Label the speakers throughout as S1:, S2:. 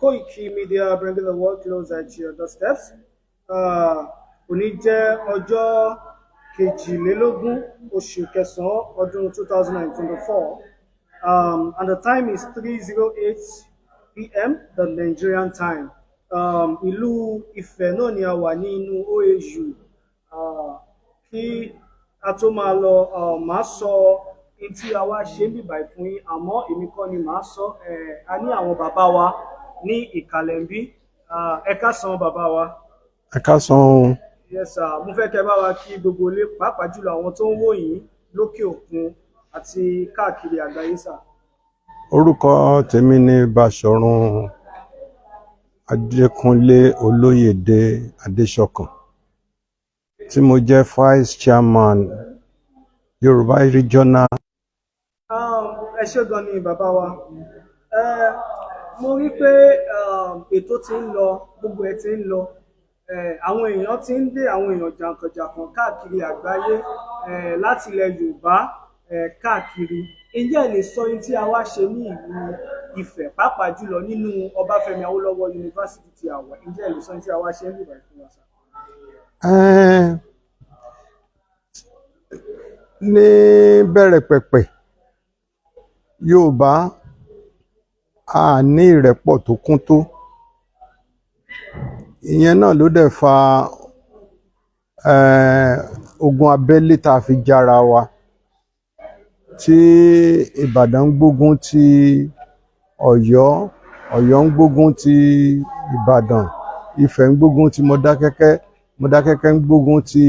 S1: Koiki Media, bringing the world closer to your doorsteps. Òní jẹ́ ọjọ́ 22 oṣù kẹsàn-án ọdún 2024, and the time is 3:08 p.m. the Nigerian time. Ìlú Ifẹ̀ náà ni a wà ní inú OAU. Kí a tó máa lọ, màá sọ ohun tí a wá ṣe níbí báyìí fún yín, àmọ́ èmi kọ́ ni màá sọ. A ní àwọn bàbá wa ní ìkàlẹ̀ níbí. Ẹ káàsán, bàbá wa.
S2: Ẹ káàsán o.
S1: Yes sir, mo fẹ́ kẹ́ bá wa kí gbogbo ilé, pàápàá jùlọ àwọn tó ń wò yín lókè òkun àti káàkiri àgbáyé, sir.
S2: Orúkọ tèmi ní Báṣọ̀run Adékúnlé Olóyèdé Adéṣọ̀kan, tí mo jẹ́ vice chairman Yorùbá Regional.
S1: Ẹ ṣé gan ni, bàbá wa. Mo rí pé ètò ti ń lọ, gbogbo ẹ̀ ti ń lọ. Àwọn èèyàn ti ń dé, àwọn èèyàn jàǹkànjàǹkàn káàkiri àgbáyé, láti ilẹ̀ Yorùbá, káàkiri. Ǹjẹ́ ẹ lè sọ ohun tí a wá ṣe ní ìlú Ifẹ̀, pàápàá jùlọ nínú Ọbáfẹ́mi Awólọ́wọ̀ University tí a wà? Ǹjẹ́ ẹ lè sọ ohun tí a wá ṣe níbí báyìí fún wa, sir?
S2: Ní bẹ̀rẹ̀ pẹ̀pẹ̀, Yorùbá a ní ìrẹ́pọ̀ tó kún tó. Ìyẹn náà ló dẹ̀ fa ogun abẹ́lé tá a fi jára wa, tí Ìbàdàn ń gbógun ti Ọ̀yọ́, Ọ̀yọ́ ń gbógun ti Ìbàdàn, Ifẹ̀ ń gbógun ti Mọdákẹ́kẹ́, Mọdákẹ́kẹ́ ń gbógun ti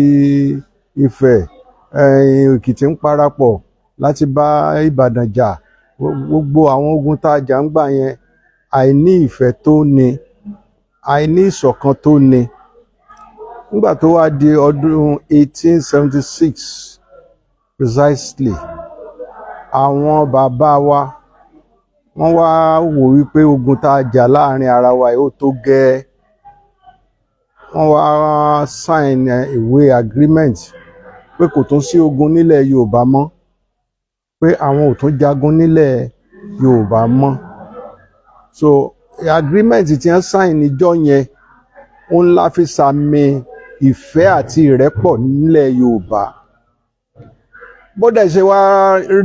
S2: Ifẹ̀, Èkìtì ń parapọ̀ láti bá Ìbàdàn jà. Gbogbo àwọn ogun tá a jà ń gbà yẹn, àìní ìfẹ́ tó ní, àìní ìṣọ̀kan tó ní. Nígbà tó wá di ọdún 1876 precisely, àwọn bàbá wa wọ́n wá wò wípé ogun tá a jà láàrin ara wa yìí ó tó gẹ́ẹ́. Wọ́n wá sign ìwé agreement pé kò tún sí ogun nílẹ̀ Yorùbá mọ́, pé àwọn ò tún jagun nílẹ̀ Yorùbá mọ́. So agreement tí wọ́n sign níjọ́ yẹn, òun la fi sàmì ìfẹ́ àti ìrẹ́pọ̀ nílẹ̀ Yorùbá. Bó dẹ̀ ṣe wá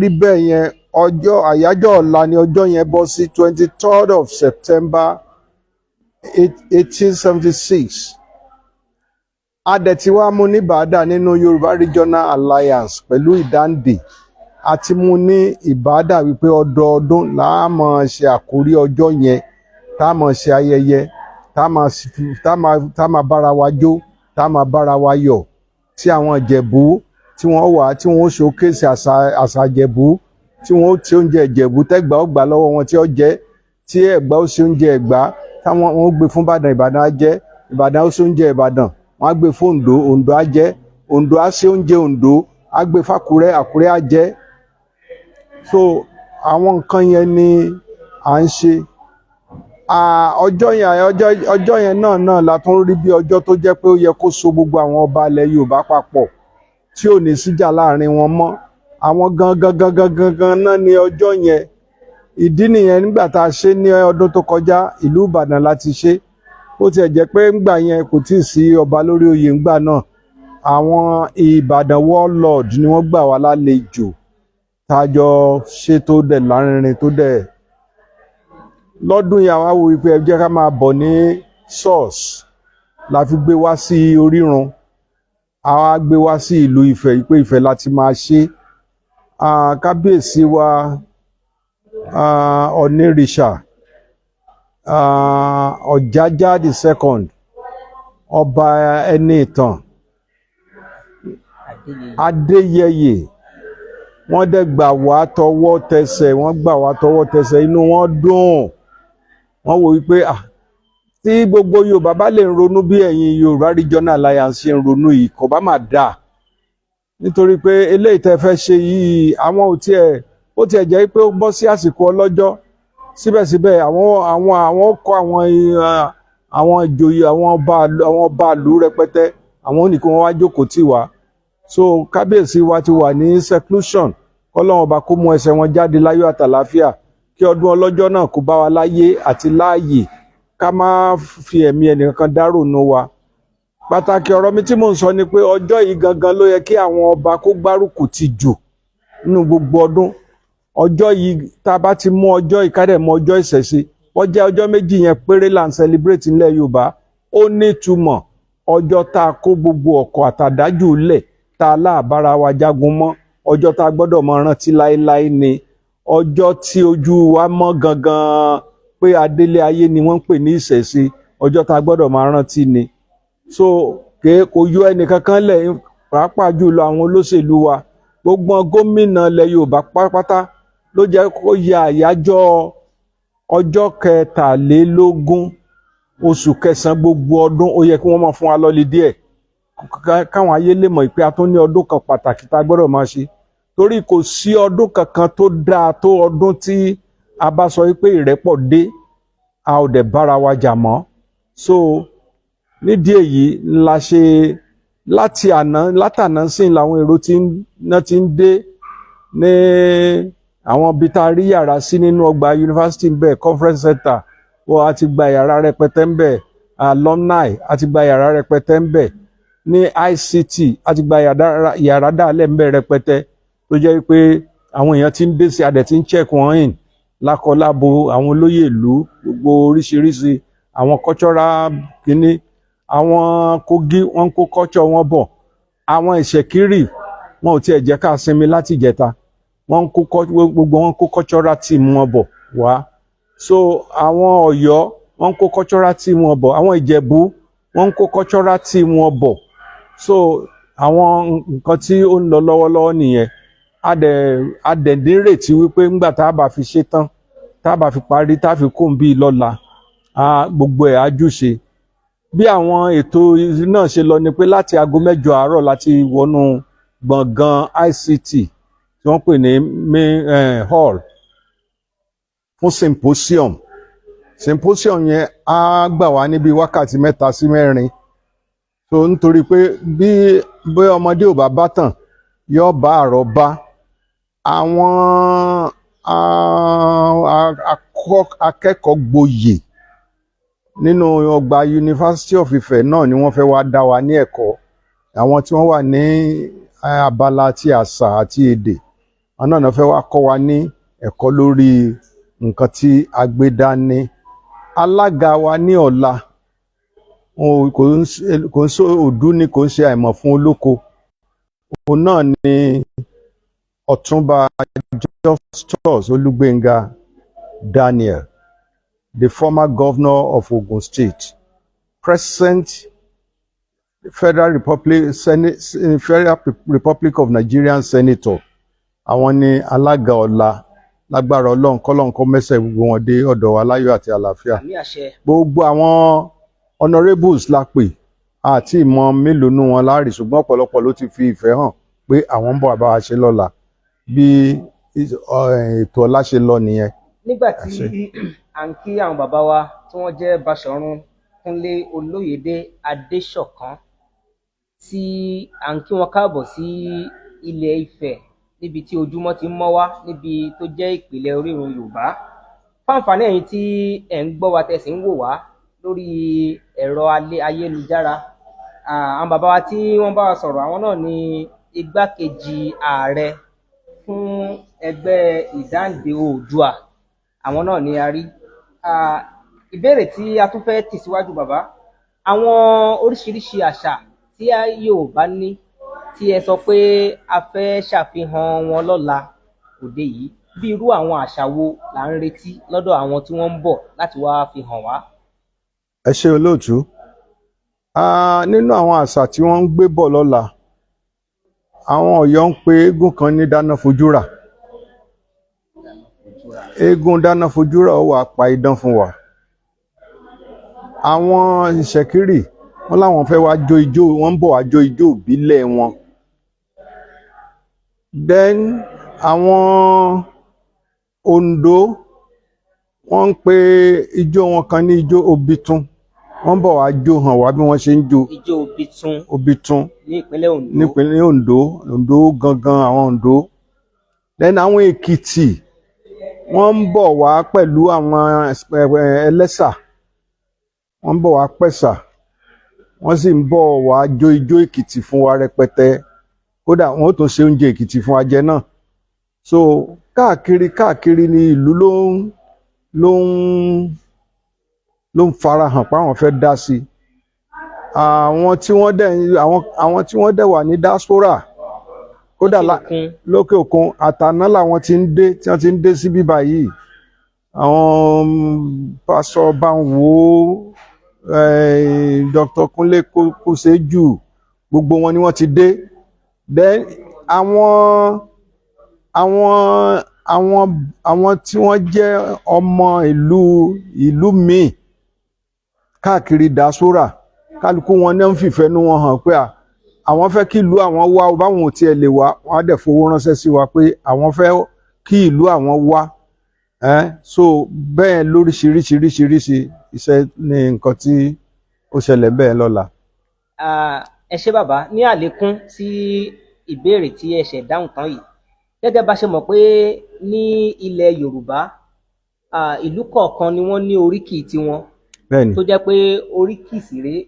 S2: rí bẹ́ẹ̀ yẹn, ọjọ́ àyájọ́ ọ̀la ni ọjọ́ yẹn bọ́ sí, 23rd of September 1876. A dẹ̀ ti wá mú ní ìbáadà nínú Yorùbá Regional Alliance pẹ̀lú ìdáǹdè. A ti mú ní ìbáadà wípé ọdọọdún là á máa ṣe àkórí ọjọ́ yẹn, tá a máa ṣe ayẹyẹ, tá a máa bára wa jó, tá a máa bára wa yọ̀, tí àwọn Ìjẹ̀bú tí wọ́n wà, tí wọ́n showcase àṣà Ìjẹ̀bú, tí wọ́n ó ti oúnjẹ Ìjẹ̀bú, tẹ́gbà ó gbà lọ́wọ́ wọn tí ó jẹ́, tí Ẹ̀gbá ó ṣe oúnjẹ Ẹ̀gbá, táwọn wọn ó gbé fún Ìbàdàn, Ìbàdàn á jẹ́, Ìbàdàn ó ṣe oúnjẹ Ìbàdàn, wọ́n á gbé fún Oǹdó, Oǹdó á jẹ́, Oǹdó á ṣe oúnjẹ Oǹdó, á gbé f'Ákúrẹ́, Àkúrẹ́ á jẹ́. So àwọn nǹkan yẹn ni à ń ṣe. Ọjọ́ yẹn, ọjọ́ yẹn náà la tún rí bí ọjọ́ tó jẹ́ pé ó yẹ kó so gbogbo àwọn ọba ilẹ̀ Yorùbá papọ̀, tí ò ní síjà láàrin wọn mọ́. Àwọn gangan gangan gangan náà ní ọjọ́ yẹn. Ìdí nìyẹn, nígbà tá a ṣe ní ọdún tó kọjá, ìlú Ìbàdàn la ti ṣe. Ó tiẹ̀ jẹ́ pé ńgbà yẹn kò tíì sí ọba lórí oyè ńgbà náà, àwọn Ìbàdàn warlord ni wọ́n gbà wá lálejò, tá a jọ ṣe tó dẹ̀ lárinrin tó dẹ̀. Lọ́dún yìí, àwa wò wípé ẹ jẹ́ ká máa bọ̀ ní source, la fi gbé wá sí Orírun. Àwa gbé wá sí ìlú Ifẹ̀ pé Ifẹ̀ la ti máa ṣe. Kábíyèsí wa Ọ̀nìrìṣà, Ọ̀jájá the second, Ọba Ẹniìtàn Adéyẹyè, wọ́n dẹ̀ gbà wá tọwọ́ tẹsẹ̀. Wọ́n gbà wá tọwọ́ tẹsẹ̀, inú wọn dùn. Wọ́n wò wípé ah, tí gbogbo Yorùbá bá lè ronú bí ẹ̀yin Yorùbá Regional Alliance ṣe ń ronú yìí, kò bá má dáa, nítorí pé eléyìí tẹ́ fẹ́ ṣe yìí, àwọn ò tiẹ̀, ó tiẹ̀ jẹ́ pé ó bọ́ sí àsìkò ọlọ́jọ́, síbẹ̀síbẹ̀ àwọn kọ́ àwọn ìjòyè, àwọn ọba ìlú rẹpẹtẹ, àwọn ò ní kí wọ́n wá jókòó tì wá. So kábíyèsí wa ti wà ní seclusion, kọ́lọ́run ọba kó mú ẹsẹ̀ wọn jáde láyọ̀ àtàláfíà, kí ọdún ọlọ́jọ́ náà kó bá wa láyé àti láàyè. Ká má fi ẹ̀mí ẹnìkankan dárò nù wa. Pàtàkì ọ̀rọ̀ mi tí mò ń sọ ni pé ọjọ́ yìí gangan ló yẹ kí àwọn ọba kó gbárùkù ti jù nínú gbogbo ọdún. Ọjọ́ yìí, tá a bá ti mú ọjọ́ yìí, ká dẹ̀ mú ọjọ́ ìṣẹ̀ṣe, wọ́n jẹ́ ọjọ́ 2 yẹn péré là ń celebrate nílẹ̀ Yorùbá. Ó nítumọ̀. Ọjọ́ tá a kó gbogbo ọkọ̀ àtàdájù lẹ̀, tá a láàbára wa jagun mọ́, ọjọ́ tá a gbọ́dọ̀ mọ rántí láéláé ni. Ọjọ́ tí ojú wa mọ́ gangan pé adélé ayé ni wọ́n ń pè ní ìṣẹ̀ṣe. Ọjọ́ tá a gbọ́dọ̀ máa rántí ni. So kò yọ ẹnìkankan lẹ̀, pàápàá jùlọ àwọn olóṣèlú wa. Gbogbo gómìnà ilẹ̀ Yorùbá pátápátá ló jẹ́ kó yẹ àyájọ́ ọjọ́ 23 oṣù kẹsàn-án gbogbo ọdún. Ó yẹ kí wọ́n máa fún wa lọ́lí díẹ̀, káwọn ayé lè mọ̀ pé a tún ní ọdún kan pàtàkì tá a gbọ́dọ̀ máa ṣe, torí kò sí ọdún kankan tó dáa tó ọdún tí a bá sọ pé ìrẹ́pọ̀ dé, a ò dẹ̀ bára wa jà mọ́. So nídìí èyí la ṣe láti àná, látàná sí làwọn èrò tí náà ti ń dé ní àwọn ibi tá a rí yàrá sí nínú ọgbà yunifásitì ń bẹ, conference center. Wọ́n a ti gba yàrá rẹpẹtẹ ń bẹ. Alumni a ti gba yàrá rẹpẹtẹ ń bẹ. Ní ICT, a ti gba yàrá dálẹ̀ ń bẹ rẹpẹtẹ, tó jẹ́ pé àwọn èèyàn ti ń dé sí, adẹ̀ ti ń check wọn in lákọlábo. Àwọn olóyè ìlú gbogbo, oríṣiríṣi àwọn cultural kínní, àwọn Kogi, wọ́n ń kó culture wọn bọ̀. Àwọn Ìṣẹ̀kírì, wọn ò tiẹ̀ jẹ́ ká sinmi láti ìjẹta. Wọ́n ń kó gbogbo wọn kó cultural team wọn bọ̀ wá. So àwọn Ọ̀yọ́, wọ́n ń kó cultural team wọn bọ̀. Àwọn Ìjẹ̀bú, wọ́n ń kó cultural team wọn bọ̀. So àwọn nǹkan tí ó ń lọ lọ́wọ́lọ́wọ́ nìyẹn. A dẹ̀ nírètí wípé ńgbà tá a bá fi ṣe tán, tá a bá fi parí, tá a fi kó ń bí lọ́la, gbogbo ẹ̀ á júṣe. Bí àwọn ètò náà ṣe lọ ni pé láti aago 8 àárọ̀ láti wọnú gbọ̀ngàn ICT tí wọ́n pè ní main hall fún symposium. Symposium yẹn á gbà wá níbi wákàtí 3 sí 4. So nítorí pé bí ọmọdé ò bá bá tàn, yóò bá àrọ́bá. Àwọn akẹ́kọ̀ọ́ gboyè nínú ọgbà University of Ife náà ni wọ́n fẹ́ wá dá wa ní ẹ̀kọ́. Àwọn tí wọ́n wà ní abala ti àṣà àti èdè, àwọn náà fẹ́ wá kọ́ wa ní ẹ̀kọ́ lórí nǹkan tí a gbé dání. Alága wa ní ọ̀la, kò ń ṣe òdú ni, kò ń ṣe àìmọ̀ fún olóko. Òun náà ni Ọ̀túnba Justus Olúgbénga Daniel, the former governor of Ogun State, present Federal Republic Senate, Federal Republic of Nigerian Senator. Àwọn ni alága ọ̀la. Lágbára Ọlọ́run, kọ́lọ́run kó mẹ́sẹ̀ gbogbo wọn dé ọ̀dọ̀ wa láyọ̀ àti àlàáfíà.
S3: Àmín, àṣẹ.
S2: Gbogbo àwọn honourables la pè, àti ìmọ̀ mélòó nú wọn láàrí, ṣùgbọ́n ọ̀pọ̀lọpọ̀ ló ti fi ìfẹ́ hàn pé àwọn ń bọ̀ bá wa ṣe lọ́la. Bí ètò ọ̀la ṣe lọ nìyẹn.
S3: Nígbà tí
S2: Àṣẹ.
S3: à ń kí àwọn bàbá wa tí wọ́n jẹ́ Báṣọ̀run Kúnlé Olóyèdé Adéṣọ̀kan, tí à ń kí wọn káàbọ̀ sí ilẹ̀ Ifẹ̀, níbi tí ojúmọ́ ti ń mọ́ wá, níbi tó jẹ́ ìpìlẹ̀ orírun Yorùbá. Fún àǹfààní ẹ̀yin tí ẹ̀ ń gbọ́ wa, tẹ́ sì ń wò wá lórí ẹ̀rọ ayélujára, àwọn bàbá wa tí wọ́n bá wa sọ̀rọ̀, àwọn náà ni igbákejì ààrẹ fún ẹgbẹ́ Ìdáǹdè Oòduà. Àwọn náà ni a rí. Ìbéèrè tí a tún fẹ́ tì síwájú bàbá, àwọn oríṣiríṣi àṣà tí Yorùbá ní tí ẹ sọ pé a fẹ́ ṣàfihàn wọn lọ́la òde yìí, bí irú àwọn àṣà wo là ń retí lọ́dọ̀ àwọn tí wọ́n ń bọ̀ láti wá fi hàn wá?
S2: Ẹ ṣé, olóòtú. Nínú àwọn àṣà tí wọ́n ń gbé bọ̀ lọ́la, àwọn Ọ̀yọ́ ń pe eégún kan ní dáná fojúrà. Eégún dáná fojúrà ó wá pa idán fún wa. Àwọn Ìṣẹ̀kírì, wọ́n láwọn fẹ́ wá jó ijó, wọ́n ń bọ̀ wá jó ijó ìbílẹ̀ wọn. Then àwọn Oǹdó, wọ́n ń pe ijó wọn kan ní ijó obitun. Wọ́n ń bọ̀ wá jó hàn wá bí wọ́n ṣe ń jó.
S3: Ijó Obitun.
S2: Obitun.
S3: Ní ìpínlẹ̀ Oǹdó.
S2: Nípínlẹ̀ Oǹdó, Oǹdó gangan, àwọn Oǹdó. Then àwọn Èkìtì, wọ́n ń bọ̀ wá pẹ̀lú àwọn ẹlẹ́sà. Wọ́n ń bọ̀ wá pẹ̀sà, wọ́n sì ń bọ̀ wá jó ijó Èkìtì fún wa rẹpẹtẹ. Kódà wọ́n ó tún ṣe oúnjẹ Èkìtì fún wa jẹ náà. So káàkiri káàkiri ní ìlú ló ń farahàn pé àwọn fẹ́ dá sí i. Àwọn tí wọ́n dẹ̀ wà ní diaspora, kódà
S3: Lókè òkun.
S2: Lókè òkun, àtàná làwọn ti ń dé, tí wọ́n ti ń dé sí bíbá yìí. Àwọn pásọ Báńwò, Dr. Kúnlé Kúṣẹ́jù, gbogbo wọn ni wọ́n ti dé. Then àwọn tí wọ́n jẹ́ ọmọ ìlú míì káàkiri diaspora, kálukú wọn náà ń fìfẹ́nú wọn hàn pé àwọn fẹ́ kí ìlú àwọn wá o. Báwọn ò tiẹ̀ lè wá, wọn á dẹ̀ fowó ránṣẹ́ sí wa pé àwọn fẹ́ kí ìlú àwọn wá ẹ́. So bẹ́ẹ̀ lóríṣiríṣiríṣiríṣi iṣẹ́ ní nǹkan tí ó ṣẹlẹ̀ bẹ́ẹ̀ lọ́la.
S3: Ah, ẹ ṣé bàbá. Ní àlékún sí ìbéèrè tí ẹ ṣẹ̀ dáhùn tán yìí, gẹ́gẹ́ bá ṣe mọ̀ pé ní ilẹ̀ Yorùbá, ìlú kọ̀ọ̀kan ni wọ́n ní oríkì tiwọn, tó jẹ́ pé oríkì sì rèé,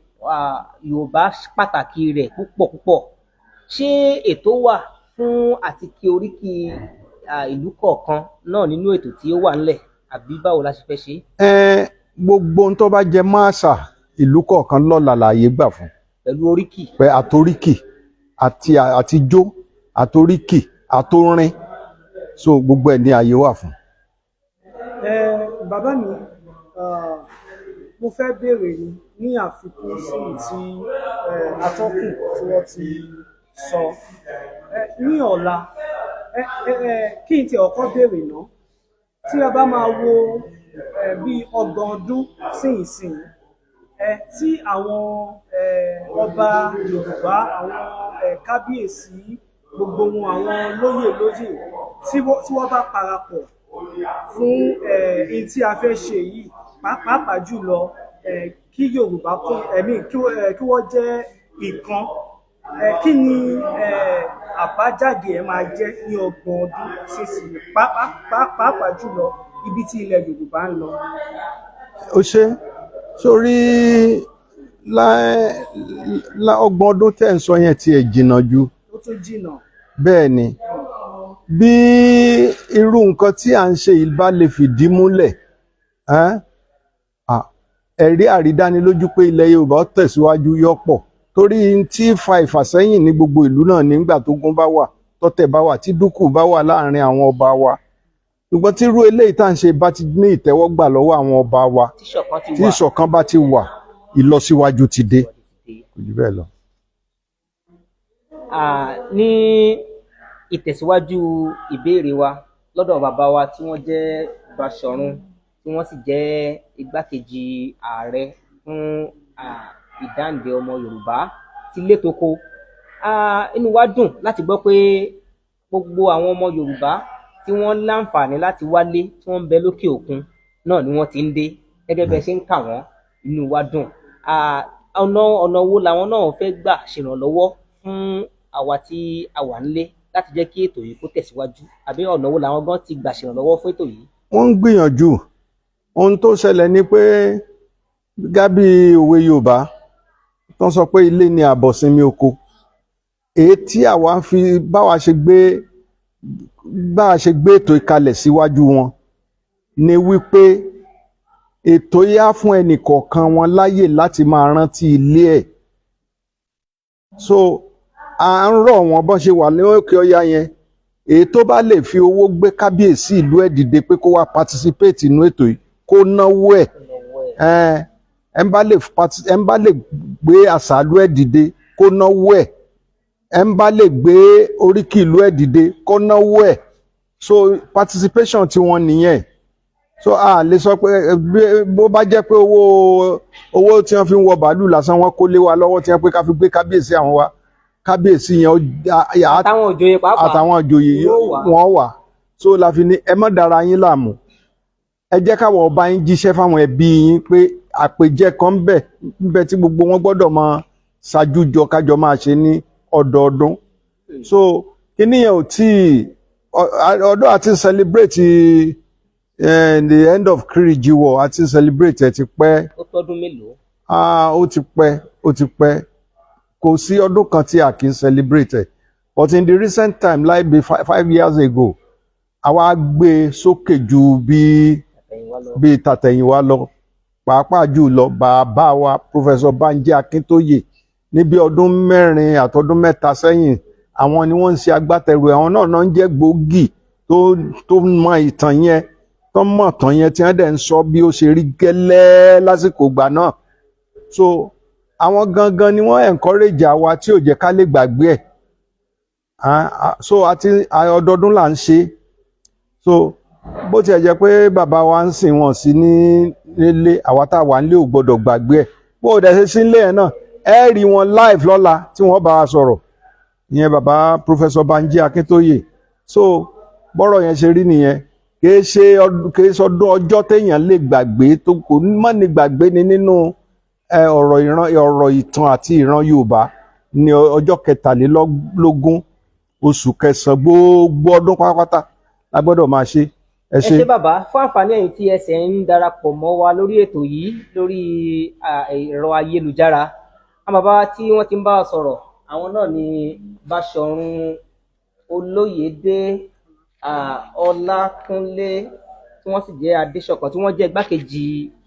S3: Yorùbá pàtàkì rẹ̀ púpọ̀ púpọ̀. Ṣé ètò wà fún àti kí oríkì ìlú kọ̀ọ̀kan náà nínú ètò tí ó wà ńlẹ̀, àbí báwo la ṣe fẹ́ ṣe é?
S2: Ẹ gbogbo ohun tó bá jẹ mọ́ àṣà ìlú kọ̀ọ̀kan lọ́la láàyè gbà fún.
S3: Pẹ̀lú oríkì.
S2: Pé àtoríkì àti àtijó, àtoríkì, àtorin, so gbogbo ẹ̀ ní ààyè wà fún.
S1: Ẹ bàbá mi, mo fẹ́ béèrè ní àfikún sí ti atọ́kùn tí wọ́n ti sọ. Ní ọ̀la, kí n tí ọkọ béèrè náà, tí a bá máa wo bí 30 ọdún sí ìsìn, tí àwọn ọba Yorùbá, àwọn kábíyèsí, gbogbo wọn, àwọn lóyè lóyè, tí wọ́n bá parapọ̀ fún ohun tí a fẹ́ ṣe yìí, pàápàá jùlọ kí Yorùbá kó ẹ̀mí kí wọ́n jẹ́ ìkan, kí ni àbájáde ẹ̀ máa jẹ́ ní 30 ọdún sísìn, pàápàá jùlọ ibi tí ilẹ̀ Yorùbá ń lọ?
S2: Ó ṣe sórí 30 ọdún tẹ̀ ń sọ yẹn tiẹ̀ jìnnà ju.
S1: Ó tún jìnnà.
S2: Bẹ́ẹ̀ ni, bí irú nǹkan tí à ń ṣe yìí bá lè fìdí múlẹ̀, ẹ̀rí àrídánilójú pé ilẹ̀ Yorùbá ó tẹ̀síwájú yọ́pọ̀, torí n tí fa ìfàsẹ́yìn ní gbogbo ìlú náà nígbà tógun bá wà, tọ́tẹ̀ bá wà, tí dúkù bá wà láàrin àwọn ọba wa. Ṣùgbọ́n tí irú eléyìí tá à ń ṣe bá ti ní ìtẹ́wọ́gbà lọ́wọ́ àwọn ọba wa,
S3: tí ṣọ̀kan ti
S2: tí
S3: wà,
S2: ìṣọ̀kan bá ti wà, ìlọsíwájú ti dé. Kò jù bẹ́ẹ̀ lọ.
S3: Ní ìtẹ̀síwájú ìbéèrè wa lọ́dọ̀ bàbá wa tí wọ́n jẹ́ Báṣọ̀run, tí wọ́n sì jẹ́ igbákejì ààrẹ fún ìdáǹdè ọmọ Yorùbá tí létoko, inú wa dùn láti gbọ́ pé gbogbo àwọn ọmọ Yorùbá tí wọ́n láǹfààní láti wálé, tí wọ́n ń bẹ lókè òkun náà ni wọ́n ti ń dé. Gẹ́gẹ́ bẹ́ẹ̀ ṣe ń kà wọ́n, inú wa dùn. Ọ̀nà wo làwọn náà fẹ́ gbà ṣèrànlọ́wọ́ fún àwa tí a wà nílé láti jẹ́ kí ètò yìí kó tẹ̀síwájú, àbí ọ̀nà wo làwọn gan ti gbà ṣèrànlọ́wọ́ fún ètò yìí?
S2: Wọ́n ń gbìyànjú. Ohun tó ṣẹlẹ̀ ni pé, gẹ́gẹ́ bí òwe Yorùbá tó ń sọ pé ilé ni àbọ̀sinmi oko, èyí tí àwa ń fi báwa ṣe gbé bá a ṣe gbé ètò ìkalẹ̀ síwájú wọn ni wípé ètò yá fún ẹnì kọ̀ọ̀kan wọn láyè láti máa rántí ilé ẹ̀. So à ń rọ̀ wọ́n, bọ́n ṣe wà ní òkè ọya yẹn, èyí tó bá lè fi owó gbé kábíyèsí ìlú ẹ̀ dìde pé kó wá participate nínú ètò yìí, kó náwó ẹ̀. Ẹ ń bá lè gbé àṣàlú ẹ̀ dìde, kó náwó ẹ̀. Ẹ ń bá lè gbé oríkì ìlú ẹ̀ dìde, kó náwó ẹ̀. So participation tiwọn nìyẹn. So a lè sọ pé bó bá jẹ́ pé owó tí wọ́n fi ń wọ bàálù lásán wọ́n kó lé wa lọ́wọ́, tí wọ́n pé ká fi gbé kábíyèsí àwọn wa, kábíyèsí yẹn
S3: àtàwọn òjòyè pàápàá,
S2: àtàwọn ìjòyè
S3: yóò wá.
S2: Wọ́n wà. So la fi ní ẹ má dára yín láàmú, ẹ jẹ́ káwọn ọba yín jíṣẹ́ fáwọn ẹbí yín pé àpèjẹ kan ń bẹ tí gbogbo wọn gbọ́dọ̀ máa ṣàjújọ kájọ máa ṣe ní ọdọọdún. So kíní yẹn ò tí ọdún àti celebrate. The end of Kiriji War, a ti ń celebrate ẹ̀ ti pẹ́.
S3: Ó tọ́dún mélòó?
S2: Ah, ó ti pẹ́, ó ti pẹ́. Kò sí ọdún kan tí a kì í celebrate ẹ̀, but in the recent time, like be 5 years ago, àwa gbé e sókè ju bí
S3: àtẹ̀yìnwá lọ.
S2: Bí tàtẹ̀yìnwá lọ, pàápàá jù lọ bàbá wa Professor Banji Akíntóyè, ní bí ọdún 4 àtọdún 3 sẹ́yìn, àwọn ni wọ́n ń ṣe agbátẹrù ẹ̀. Àwọn náà náà ń jẹ́ gbòógì tó mọ ìtàn yẹn, tó mọ̀ tàn yẹn, tí wọ́n dẹ̀ ń sọ bí ó ṣe rí gẹ́lẹ́ lásìkò ìgbà náà. So àwọn gangan ni wọ́n encourage àwa tí ò jẹ́ ká lè gbàgbé ẹ̀. Ah, ah, so àti ọdọọdún là ń ṣe. So bó tiẹ̀ jẹ́ pé bàbá wa ń sìn wọ́n sí ní nílé, àwa tá a wà nílé ò gbọ́dọ̀ gbàgbé ẹ̀. Bó o dẹ̀ ṣe sí nílé ẹ̀ náà, ẹ rí wọn live lọ́la tí wọ́n bá wa sọ̀rọ̀, ìyẹn bàbá Professor Banji Akíntóyè. So bọ́rọ̀ yẹn ṣe rí nìyẹn. Kìí ṣe kìí ṣọdún ọjọ́ téèyàn lè gbàgbé, tó kò mọ̀ ní gbàgbé ni nínú ọ̀rọ̀ ìran, ọ̀rọ̀ ìtàn àti ìran Yorùbá ní ọjọ́ 23 oṣù kẹsàn-án gbogbo ọdún pátápátá la gbọ́dọ̀ máa ṣe. Ẹ
S3: Ẹ
S2: ṣe.
S3: Ṣé bàbá. Fún àǹfààní ẹ̀yin tí ẹsẹ̀ ń darapọ̀ mọ́ wa lórí ètò yìí lórí ẹ̀rọ ayélujára, àwọn bàbá wa tí wọ́n ti ń bá wa sọ̀rọ̀, àwọn náà ni Báṣọ̀run Olóyèdé Ọlákúnlé, tí wọ́n sì jẹ́ Adéṣọ̀kan, tí wọ́n jẹ́ igbákejì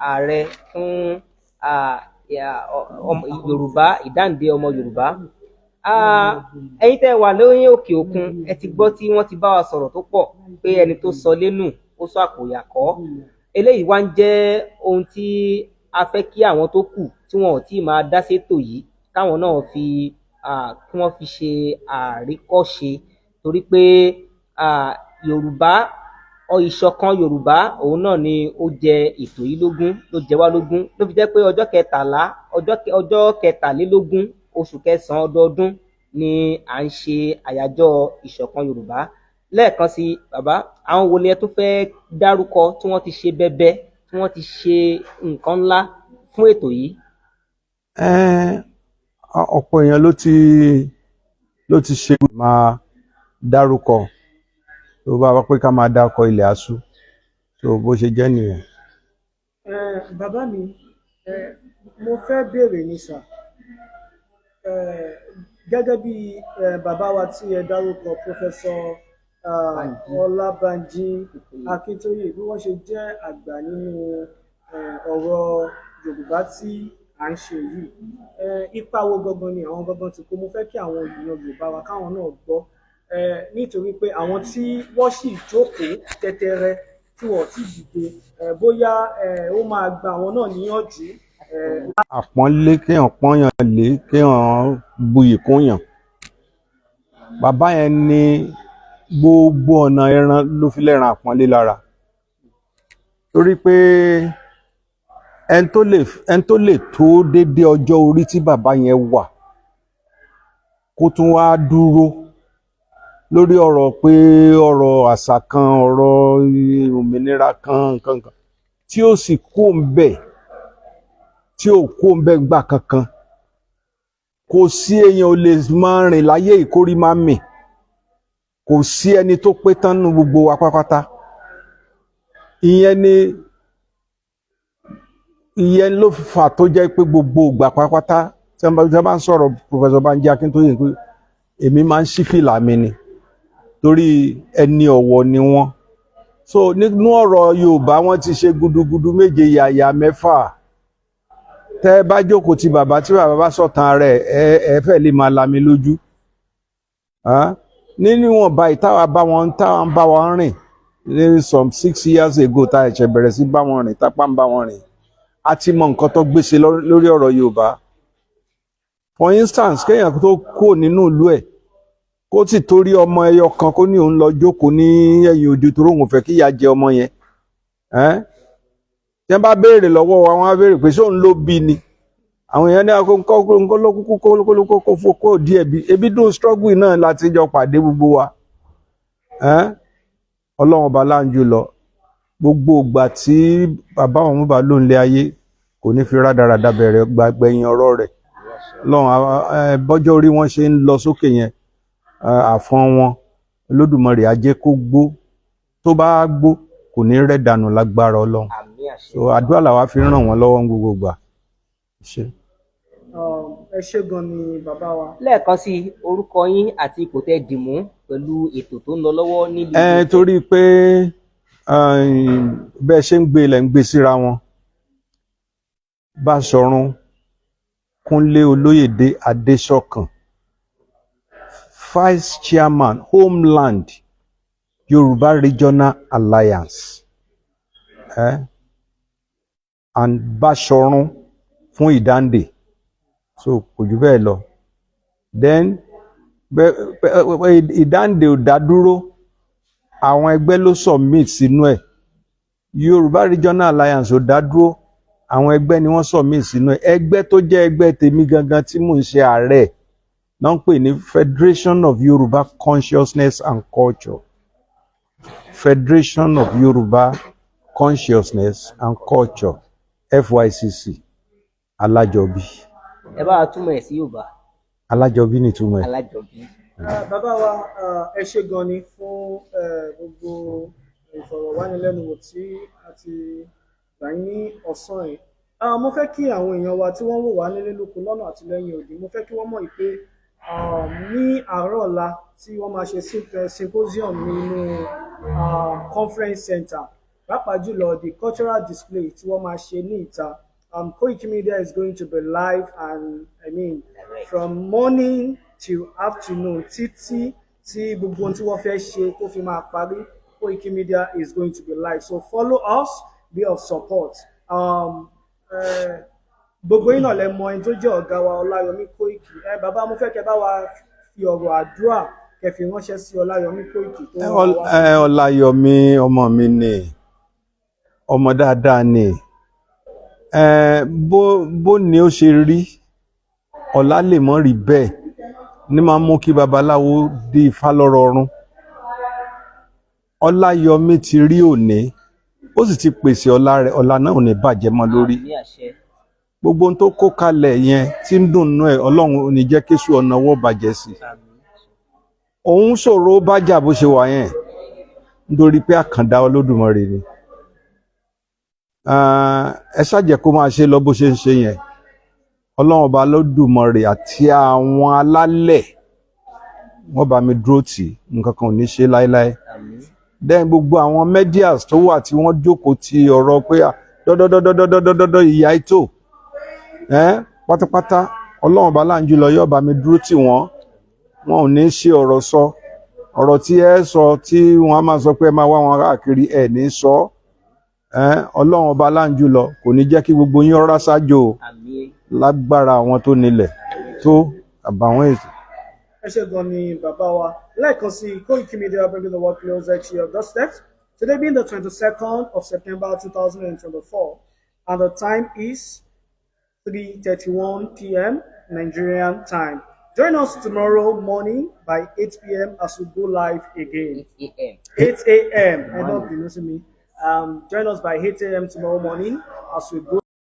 S3: ààrẹ fún Yorùbá, Ìdáǹdè ọmọ Yorùbá. Ẹ̀yin tẹ́ wà lórí òkè òkun, ẹ ti gbọ́ tí wọ́n ti bá wa sọ̀rọ̀ tó pọ̀ pé ẹni tó sọ lẹ́nu ó sọ àpòyàkọ́. Eléyìí wá ń jẹ́ ohun tí a fẹ́ kí àwọn tó kù tí wọn ò tí ì máa dá sétò yìí, káwọn náà fi kí wọ́n fi ṣe àríkọ́ṣe, torí pé Yorùbá ọ ìṣọ̀kan Yorùbá òun náà ni ó jẹ ètò yìí lógún, ló jẹ wá lógún, ló fi jẹ́ pé ọjọ́ 13, ọjọ́ 23 oṣù kẹsàn-án ọdọọdún ni à ń ṣe àyájọ́ ìṣọ̀kan Yorùbá. Lẹ́ẹ̀kan sí, bàbá, àwọn wo ni ẹ tún fẹ́ dárúkọ tí wọ́n ti ṣe bẹbẹ, tí wọ́n ti ṣe nǹkan ńlá fún ètò yìí?
S2: Ẹ́n, ọ̀pọ̀ èèyàn ló ti ṣe máa dárúkọ. Tó bá wá pé ká máa dárúkọ, ilẹ̀ asú. So bó ṣe jẹ́ nìyẹn.
S1: Bàbá mi, mo fẹ́ béèrè ní sà, gẹ́gẹ́ bí bàbá wa tí ẹ dárúkọ, Professor Ọlábánjí Akíntóyè, bí wọ́n ṣe jẹ́ àgbà nínú ọ̀rọ̀ Yorùbá tí à ń ṣe yìí, ipa wo gangan ni àwọn gangan ti kó? Mo fẹ́ kí àwọn èèyàn Yorùbá wa káwọn náà gbọ́, nítorí pé àwọn tí wọ́n sì jókòó tẹ́tẹ́rẹ́ tí wọ́n ti dìde, bóyá ó máa gba àwọn náà níyànjú.
S2: Àpọ́nlé, kéèyàn pọ́nyàn lé, kéèyàn buyì kúnyàn. Bàbá yẹn ní gbogbo ọ̀nà ẹran ló fi lẹ́ran àpọ́nlé lára, torí pé ẹni tó lè tó dédé ọjọ́ orí tí bàbá yẹn wà, kó tún wá dúró lórí ọ̀rọ̀ pé ọ̀rọ̀ àṣà kan, ọ̀rọ̀ òmìnira kan, nǹkan kan tí ó sì kó ń bẹ̀, tí ò kó ń bẹ̀ gbà kankan. Kò sí, èèyàn ò lè máa rìn láyé ìkórí máa mì. Kò sí ẹni tó pé tán nínú gbogbo wa pátápátá. Ìyẹn ló fà tó jẹ́ pé gbogbo ìgbà pátápátá tí wọ́n bá ń sọ̀rọ̀ Professor Banji Akíntóyè, pé èmi máa ń ṣí fìlà mi ni, torí ẹni ọ̀wọ̀ ni wọ́n. So nínú ọ̀rọ̀ Yorùbá, wọ́n ti ṣe gudugudu méje yàyà mẹ́fà. Tẹ́ ẹ bá jókòó ti bàbá, tí bàbá bá sọ̀tàn rẹ̀, ẹ fẹ́ lè máa lami lójú. Nínú ìwọ̀nba ìtawà bá wọn, táwa ń bá wọn rìn ní some 6 years ago, tá a ṣẹ̀ bẹ̀rẹ̀ sí bá wọn rìn, tápá ń bá wọn rìn, a ti mọ nǹkan tó gbèsè lórí ọ̀rọ̀ Yorùbá. For instance, kéèyàn tó kúrò nínú ìlú ẹ̀, kó sì torí ọmọ ẹyọ kan, kó ní òun lọ jókòó ní ẹ̀yìn odi torí òun ò fẹ́ kí ìyà jẹ ọmọ yẹn. Tí wọ́n bá béèrè lọ́wọ́ wa, wọ́n á béèrè pé ṣóun ló bí ni. Àwọn èèyàn ní akókó ló kúkú kó kó kó kó díẹ̀ bí ebi dùn. Struggle náà láti jọ pàdé gbogbo wa. Ọlọ́run ọba láǹjú lọ. Gbogbo ìgbà tí bàbá òun bá lóun lé ayé, kò ní fi rádaràda bẹ̀rẹ̀ gbẹ̀yìn ọ̀rọ̀ rẹ̀. Ọlọ́run, bọ́jọ́ orí wọn ṣe ń lọ sókè yẹn, àfọ́n wọn, Olódùmarè á jẹ́ kó gbó. Tó bá gbó, kó Kò ní rẹ̀ dànù lágbára Ọlọ́run.
S3: Àmín, àṣẹ.
S2: So àdúrà làwa fi ń ràn wọ́n lọ́wọ́ ní gbogbo ìgbà. Ṣé.
S1: Ẹ ṣé gan ni, bàbá wa.
S3: Lẹ́ẹ̀kan sí i, orúkọ yín àti ipò tẹ́ dì mú pẹ̀lú ètò tó ń lọ lọ́wọ́ nílùú
S2: Ẹ
S3: Ifẹ̀.
S2: torí pé bẹ́ẹ̀ ṣe ń gbé ilẹ̀ ń gbé síra wọn. Báṣọ̀run Kúnlé Olóyèdé Adéṣọ̀kan, Vice Chairman, Homeland Yorùbá Regional Alliance, and Báṣọ̀run fún Ìdáǹdè. So kò jù bẹ́ẹ̀ lọ. Then Ìdáǹdè ò dá dúró, àwọn ẹgbẹ́ ló submit sínú ẹ̀. Yorùbá Regional Alliance ò dá dúró, àwọn ẹgbẹ́ ni wọ́n submit sínú ẹ̀. Ẹgbẹ́ tó jẹ́ ẹgbẹ́ tèmi gangan tí mò ń ṣe ààrẹ náà ń pè ní Federation of Yorùbá Consciousness and Culture. Federation of Yorùbá Consciousness and Culture, FYCC, Alájọbí.
S3: Ẹ bá wa túmọ̀ ẹ̀ sí Yorùbá.
S2: Alájọbí nìtumọ̀ ẹ̀.
S3: Alájọbí.
S1: Bàbá wa, ẹ ṣé gan ni fún gbogbo ìfọ̀rọ̀wánilẹ́nuwò tí a ti gbà yín ní ọ̀sán yìí. Mo fẹ́ kí àwọn èèyàn wa tí wọ́n ń wò wá nílé lóko lọ́nà àti lẹ́yìn odi, mo fẹ́ kí wọ́n mọ̀ pé ní àárọ̀ ọ̀la tí wọ́n máa ṣe symposium nínú conference center, pàápàá jùlọ the cultural display tí wọ́n máa ṣe ní ìta. Koiki Media is going to be live and, I mean,
S3: Direct.
S1: from morning till afternoon, títí tí gbogbo ohun tí wọ́n fẹ́ ṣe tó fi máa parí, Koiki Media is going to be live. So follow us, be of support. Gbogbo yín náà lẹ mọ ẹni tó jẹ́ ọ̀gá wa, Ọláyọmí Kóìkì. Ẹ bàbá, mo fẹ́ kẹ́ bá wa fi ọ̀rọ̀ àdúrà kẹ́ fi ránṣẹ́ sí Ọláyọmí Kóìkì tó ń wá wá.
S2: Ẹ Ọláyọmí ọmọ mi ni, ọmọ dáadáa ni. Ẹ bó ni ó ṣe rí, ọ̀la lè mọ́ rí bẹ́ẹ̀ ní máa mú kí babaláwo dé ifá lọ́rọ̀ ọ̀run. Ọláyọmí ti rí òní, ó sì ti pèsè ọlá rẹ̀. Ọlá náà ò ní bàjẹ́ mọ́ lórí.
S3: Àmín, àṣẹ.
S2: Gbogbo ohun tó kó kalẹ̀ yẹn tí ń dùn nú ẹ̀, Ọlọ́run ò ní jẹ́ kéṣù ọ̀nà ọwọ́ bàjẹ́ sí i.
S3: Àmín.
S2: Òun ṣòro bájà bó ṣe wà yẹn nítorí pé àkàndá Olódùmarè ni. Ẹ ṣàjẹ́ kó máa ṣe lọ bó ṣe ń ṣe yẹn. Ọlọ́run Ọba Olódùmarè àti àwọn alálẹ̀ wọ́n bá mi dúró tì í, nǹkan kan ò ní ṣe láéláé.
S3: Àmín.
S2: Then gbogbo àwọn medias tó wà tí wọ́n jókòó ti ọ̀rọ̀ pé dọ́dọ́dọ́dọ́dọ́dọ́dọ́ ìyá ètò ẹ́ pátápátá, Ọlọ́run Ọba láǹjú lọ yóò bá mi dúró tì wọ́n. Wọn ò ní ṣe ọ̀rọ̀ sọ, ọ̀rọ̀ tí ẹ sọ tí wọ́n á máa sọ pé ẹ máa wá wọn káàkiri, ẹ ní sọ ẹ́. Ọlọ́run Ọba láǹjú lọ kò ní jẹ́ kí gbogbo yín ọ̀rá ṣáájú o.
S3: Àmín.
S2: Lágbára àwọn tó nílẹ̀ tó àbàwọ́n ètò.
S1: Ẹ ṣé gan ni, bàbá wa. Lẹ́ẹ̀kan sí, Koiki Media, bringing the world closer to your doorsteps. Today being the 22nd of September 2024, and the time is 3:31 p.m. Nigerian time. Join us tomorrow morning by 8 p.m. as we go live again.
S3: 8 a.m.
S1: 8 a.m. I don't bínú sí mi. Join us by 8 a.m. tomorrow morning as we go.